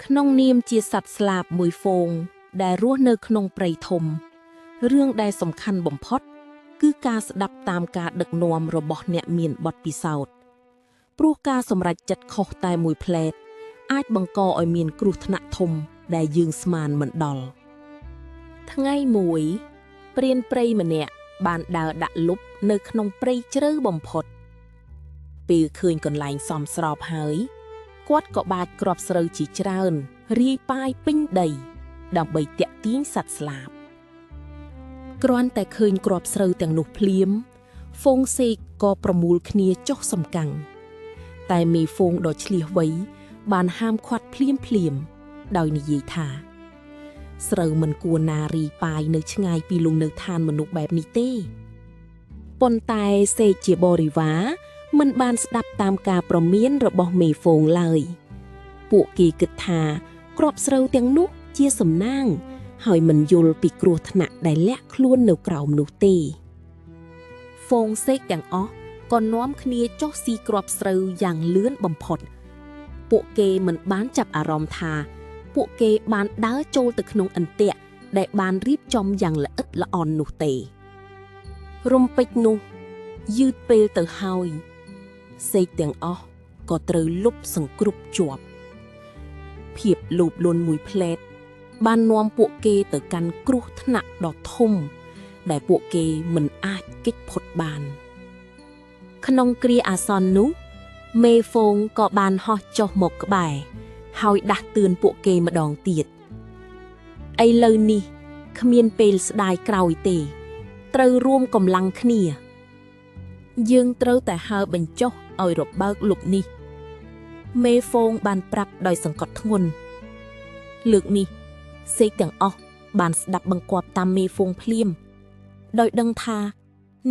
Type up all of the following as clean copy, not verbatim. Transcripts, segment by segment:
ក្នុងនាមជាសត្វស្លាបមួយហ្វូងដែលរស់នៅក្នុងព្រៃធំ រឿងដែលសំខាន់បំផុត គឺការស្ដាប់តាមការដឹកនាំរបស់អ្នកមានបទពិសោធន៍ព្រោះការសម្រេចចិត្តខុសតែមួយភ្លែតអាចបង្កឲ្យមានគ្រោះថ្នាក់ធំដែលយើងស្មានមិនដល់ថ្ងៃមួយព្រានព្រៃម្នាក់បានដើរដាក់លុបនៅក្នុងព្រៃជ្រៅបំផុតពេលឃើញកន្លែងសមស្របហើយគាត់ក៏បាចគ្រាប់ស្រូវជាច្រើនរាយប៉ាយពេញដី ដើម្បីទាក់ទាញសត្វស្លាបគ្រាន់តែឃើញគ្រាប់ស្រូវទាំងនោះភ្លាមហ្វូងសេកក៏ប្រមូលគ្នាចុះសំកាំងតែមេហ្វូងដ៏ឈ្លាសវៃបានហាមឃាត់ភ្លាមភ្លាមដោយនិយាយថាស្រូវមិនគួរណារីប៉ាយនៅឆ្ងាយពីលំនៅឋានមនុស្សបែបនេះទេប៉ុន្តែសេកជាបរិវារមិនបានស្ដាប់តាមការប្រមានរបស់មេហ្វូងឡើយពួកគេគិតថាគ្រាប់ស្រូវទាំងនោះជាសំណាងហើយមិនយល់ពីគ្រោះថ្នាក់ដែលលាក់ខ្លួននៅក្រោមនោះទេហ្វូងសេកទាំងអស់ក៏នាំគ្នាចុះស៊ីគ្រាប់ស្រូវយ៉ាងលឿនបំផុតពួកគេមិនបានចាប់អារម្មណ៍ថាពួកគេបានដើរចូលទៅក្នុងអន្ទាក់ដែលបានរៀបចំយ៉ាងល្អិតល្អន់នោះទេរំពេចនោះយឺតពេលទៅហើយសេកទាំងអស់ក៏ត្រូវលុបសង្គ្រប់ជាប់ភាពលោភលន់មួយផ្លែតបាននាំពួកគេទៅកាន់គ្រោះថ្នាក់ដ៏ធំដែលពួកគេមិនអាចគេចផុតបានក្នុងគ្រាអាសន្ននោះមេហ្វូងក៏បានហោះចុះមកក្បែរហើយដាស់តឿនពួកគេម្ដងទៀតឥឡូវនេះគ្មានពេលស្ដាយក្រោយទេត្រូវរួមកម្លាំងគ្នាយើងត្រូវតែហើរបញ្ចុះឲ្យរបើកលុបនេះមេហ្វូងបានប្រាប់ដោយសង្កត់ធ្ងន់លើកនេះសេកទាំងអស់បានស្ដាប់បង្គាប់តាមមេហ្វូងភ្លាមដោយដឹងថា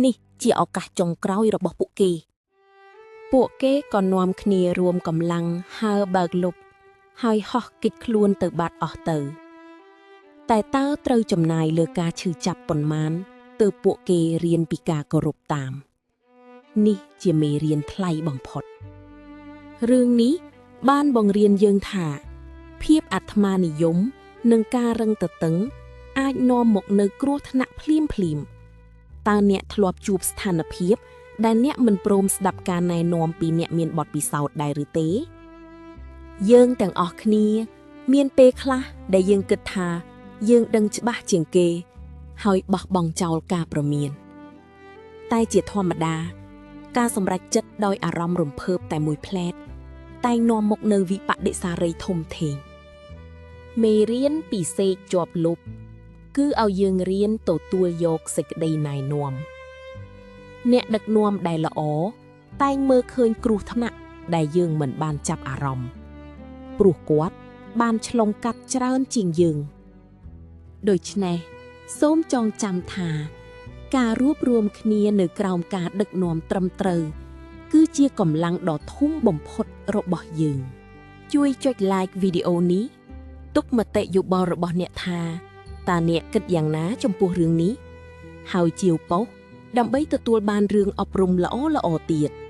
នេះជាឱកាសចុងក្រោយរបស់ពួកគេពួកគេក៏នាំគ្នារួមកម្លាំងហើរបើកលុបហើយហោះគេចខ្លួនទៅបាត់អស់ទៅតែតើត្រូវចំណាយលើការឈឺចាប់ប៉ុន្មានទើបពួកគេរៀនពីការគោរពតាមនេះជាមេរៀនថ្លៃបំផុតរឿងនេះបានបង្រៀនយើងថាភាពអាត្មានិយមនិងការរឹងទទឹងអាចនាំមកនូវគ្រោះថ្នាក់ភ្លាមភ្លាមតើអ្នកធ្លាប់ជួបស្ថានភាពដែលអ្នកមិនព្រមស្ដាប់ការណែនាំពីអ្នកមានបទពិសោធន៍ដែរឬទេយើងទាំងអស់គ្នាមានពេលខ្លះដែលយើងគិតថាយើងដឹងច្បាស់ជាងគេហើយបោះបង់ចោលការប្រមានតែជាធម្មតាការសម្រេចចិត្តដោយអារម្មណ៍រំភើបតែមួយភ្លែតតែងនាំមកនូវវិបដិសារីធំធេងមេរៀនពីសេកជាប់លុបគឺឲ្យយើងរៀនទទួលយកសេចក្តីណែនាំអ្នកដឹកនាំដែលល្អតែងមើលឃើញគ្រោះថ្នាក់ដែលយើងមិនបានចាប់អារម្មណ៍ព្រោះគាត់បានឆ្លងកាត់ច្រើនជាងយើងដូច្នេះសូមចងចាំថាការរួបរួមគ្នានៅក្រោមការដឹកនាំត្រឹមត្រូវគឺជាកម្លាំងដ៏ធំបំផុតរបស់យើងជួយចុច like វីដេអូនេះទុកមតិយោបល់របស់អ្នកថាតើអ្នកគិតយ៉ាងណាចំពោះរឿងនេះហើយជាវប៉ុស្តិ៍ដើម្បីទទួលបានរឿងអប់រំល្អៗទៀត។